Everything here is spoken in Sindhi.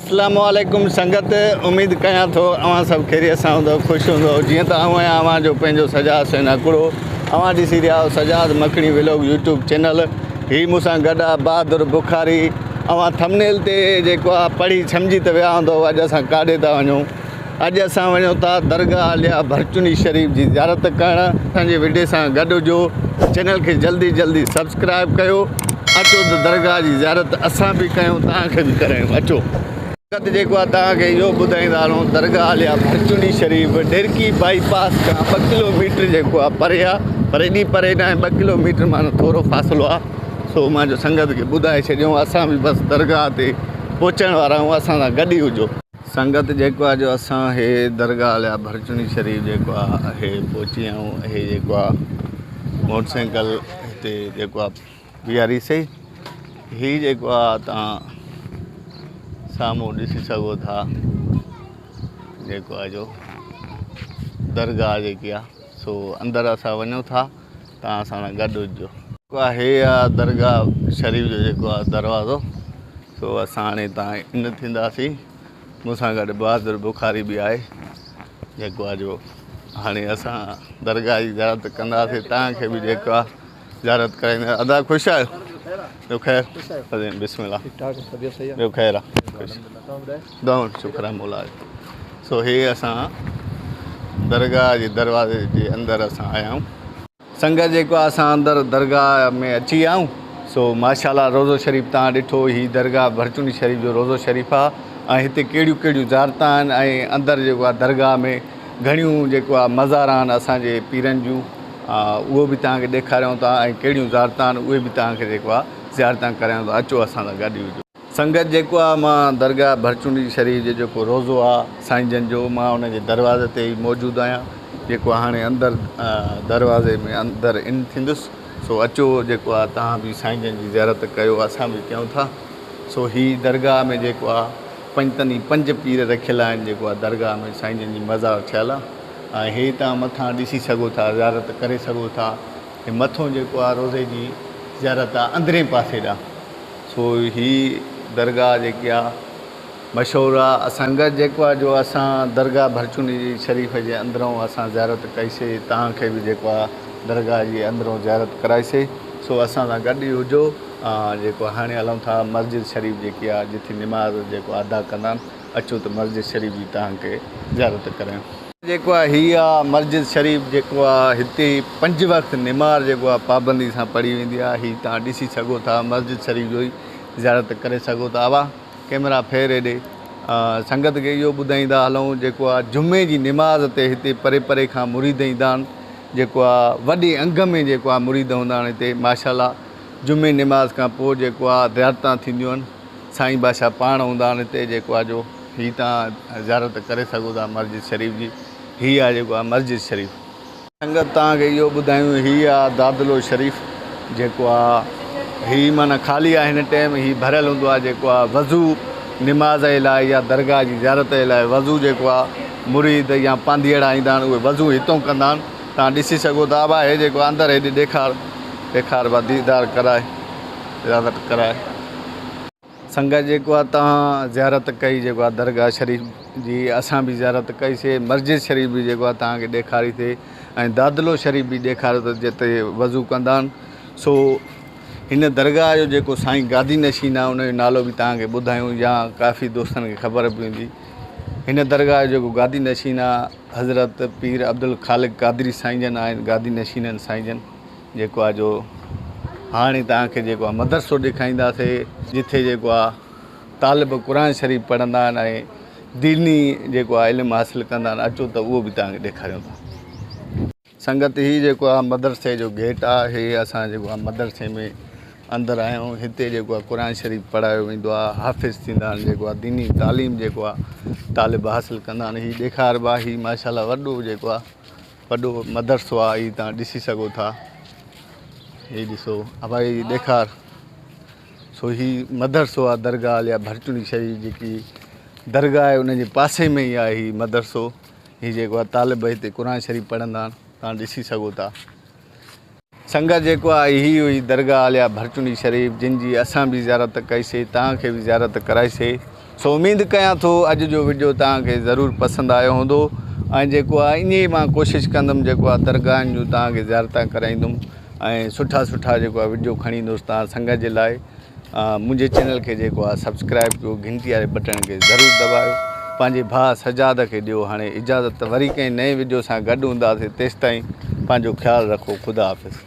اسلام عليڪم سنگت اميد ڪيان ٿو اوهان سڀ خيريت سان هوندو خوش هوندو جيئن ته آئون آهيان اوهان جو پنهنجو سجاد حسين هڪڙو اوهان ڏسي رهيا آهيو سجاد مکڻي ولاگ يوٽيوب چينل هي مون سان گڏ آهي بهادر بخاري اوهان ٿمنيل تي جيڪو آهي پڙهي سمجهي ته ويا هوندو اڄ اسان ڪاڏي ٿا وڃون اڄ اسان وڃون ٿا درگاهه عاليه ڀرچوني شريف جي زيارت ڪرڻ. اسان جي وڊيو سان گڏ هجو چينل کي جلدي جلدي سبسڪرائب ڪيو اچو ته درگاهه جي زيارت اسان به ڪيون توهان کي به ڪرايون اچو. فقط جيڪو آهي توهان کي اهو ٻڌائيندا هلون درگاهه عاليه ڀرچوني شريف ڏيرڪي بائي پاس کان ٻه ڪلو ميٽر جيڪو آهي پري آهي پر ايڏي پري ناهي ٻه ڪلو ميٽر معنيٰ ٿورو فاصلو آهي سو مان جو سنگت کي ٻڌائي ڇڏيون اسان به بس درگاهه تي پهچڻ وارا آهيون اسان سان گڏ ئي هجو. سنگت جيڪو آ جو اسان هي درگاھ عاليه ڀرچوني شريف جيڪو آ هي پهچي آيا آهيون هي جيڪو آ موٽر سائيڪل هتي جيڪو آ بيهاري سي هي جيڪو آ تان سامهون ڏسي سگهو ٿا جيڪو آ جو درگاھ جيڪي آ سو اندر اسان وڃون ٿا تان اسان سان گڏ هجو. جيڪو آ هي آ درگاھ شريف جو جيڪو آ دروازو سو اسان هاڻي هتان ان ٿينداسين مون سان گڏ بهادر بخاري به آهي جيڪو آ جو هاڻي اسان درگاهه جي زيارت ڪنداسين تان کي به جيڪو آ زيارت ڪرائيندا ادا خوش آهيو ٻيو خير بسم الله ٻيو خير آ خوش دعائون شڪر آ مولا جو سو هي اسان درگاهه جي دروازي جي اندر اسان آيا آهيون سنگت جيڪو آ اسان اندر درگاهه ۾ اچي ويا آهيون سو ماشاءالله روضو شريف تان ڏٺو هي درگاهه ڀرچونڊي شريف جو روضو شريف آ ۽ هتي ڪهڙيون ڪهڙيون زيارتان آهن ۽ اندر جيڪو آ درگاهه ۾ گهڻيون جيڪو آ مزار آهن اسان جي پيرن جون اهو به توهان کي ڏيکاريون ٿا ۽ ڪهڙيون زيارتان آهن اهي به توهان کي جيڪو آ زيارتان ڪرايون ٿا اچو اسان سان گڏ هجو. سنگت جيڪو آ مان درگاهه ڀرچونڊي شريف جو جيڪو روضو آ سائين جن جو مان ان جي دروازي تي ئي موجود آهيان جيڪو هاڻي اندر دروازي ۾ اندر ان ٿيندس سو اچو جيڪو آ توهان به سائين جن جي زيارت ڪيو اسان به ڪيون ٿا سو هي درگاهه ۾ جيڪو آ پنجتني پنج پير رکيل آهن جيڪو آ درگاهه ۾ سائين جن جي مزار ٺهيل آ ۽ هي توهان مٿان ڏسي سگهو ٿا زيارت ڪري سگهو ٿا هي مٿون جيڪو آ روضي جي زيارت آ اندرين پاسي ڏانهن سو هي درگاهه جيڪي آ مشهور آ. سنگت جيڪو آ جو اسان درگاهه ڀرچونڊي جي شريف جي اندرون اسان زيارت ڪئي سي تهان کي به جيڪو آ درگاهه جي اندرون زيارت ڪرائي سي سو اسان سان گڏ ئي هجو جيڪو هاڻي هلون ٿا مسجد شريف جيڪي آ جتي نماز جيڪو ادا ڪندا آهن اچو ته مسجد شريف جي تهان کي زيارت ڪرايون. جيڪو آ هي آ مسجد شريف جيڪو آ هتي پنج وقت نمار جيڪو آ پابندي سان پڙهي ويندي آ هي تهان ڏسي سگهو ٿا مسجد شريف جو ئي زيارت ڪري سگهو ٿا ابا ڪيمرا ڦير هيڏي سنگت کي اهو ٻڌائيندا هلون جيڪو آ جمعي جي نماز تي هتي پري پري کان مريد ايندا آهن جيڪو آ وڏي انگ ۾ جيڪو آ مريد هوندا آهن هتي ماشاءالله جمعي نماز کان پوء جيڪو آ زيارتان ٿينديون آهن سائين بادشاهه پاڻ هوندا آهن هتي جيڪو آ جو هي تان زيارت ڪري سگهو ٿا مسجد شريف جي هي آ جيڪو آ مسجد شريف. سنگت توهان کي اهو ٻڌايون هي آ دادلو شريف جيڪو آ هي معنيٰ خالي آ هن ٽيم هي ڀريل هوندو آ جيڪو آ وضو نماز جي لاء يا درگاهه جي زيارت جي لاء وضو جيڪو آ مريد يا پانڌيئڙا ايندا آهن اهي وضو هتون ڪندا آهن توهان ڏسي سگهو ٿا ابا هي جيڪو اندر هيڏي ڏيکار ڏيکار با ديدار ڪرائي زيارت ڪرائي. سنگت جيڪو آ توهان زيارت ڪئي جيڪو آ درگاهه شريف جي اسان به زيارت ڪئي سي مسجد شريف به جيڪو آ توهان کي ڏيکاري سي ۽ دادلو شريف به ڏيکاريو ته جتي وضو ڪندا آهن سو هن درگاهه جو جيڪو سائين گادي نشين آ ان جو نالو به توهان کي ٻڌايون يا ڪافي دوستن کي خبر به هوندي هن درگاهه جو جيڪو گادي نشين آ حضرت پير عبدالخالق قادري سائين جن آهن گادي نشينن سائين جن جيڪو آ جو هاڻي توهان کي جيڪو آ مدرسو ڏيکائينداسي جٿي جيڪو آ طالب قرآن شريف پڙهندا آهن ۽ ديني جيڪو آ علم حاصل ڪندا آهن اچو ته اهو به توهان کي ڏيکاريون ٿا. سنگت هي جيڪو آ مدرسي جو گيٽ آ هي اسان جيڪو آ مدرسي ۾ اندر آيا آهيون هتي جيڪو آ قرآن شريف پڙهايو ويندو آ حافظ ٿيندا آهن جيڪو آ ديني تعليم جيڪو آ طالب حاصل ڪندا آهن هي ڏيکاربا هي ماشاءالله وڏو جيڪو آ وڏو مدرسو آ هي تان ڏسي سگهو ٿا هي ڏسو ابا هي ڏيکار سو هي مدرسو آ درگاهه عاليه ڀرچونڊي شريف جيڪي درگاهه آهي ان جي پاسي ۾ ئي آهي هي مدرسو هي جيڪو آ طالب هتي قرآن شريف پڙهندا آهن تان ڏسي سگهو ٿا. سنگت جيڪو آ هي هئي درگاهه عاليه ڀرچونڊي شريف جن جي اسان به زيارت ڪئي سي تان کي به زيارت ڪرائي سي. سو اميد ڪيان ٿو اڄ جو وڊيو توهان کي ضرور پسند آيو هوندو ۽ جيڪو آهي ائين ئي مان ڪوشش ڪندم جيڪو آهي درگاهن جون توهان کي زيارتان ڪرائيندم ۽ سٺا سٺا جيڪو آهي وڊيو کڻي ايندس توهان سنگت جي لاء منهنجي چينل کي جيڪو آهي سبسڪرائب ڪيو گهنٽي واري بٽڻ کي ضرور دٻايو پنهنجي ڀاء سجاد کي ڏيو هاڻي اجازت وري ڪنهن نئين وڊيو سان گڏ هونداسين تيستائين پنهنجو خيال رکو خدا حافظ.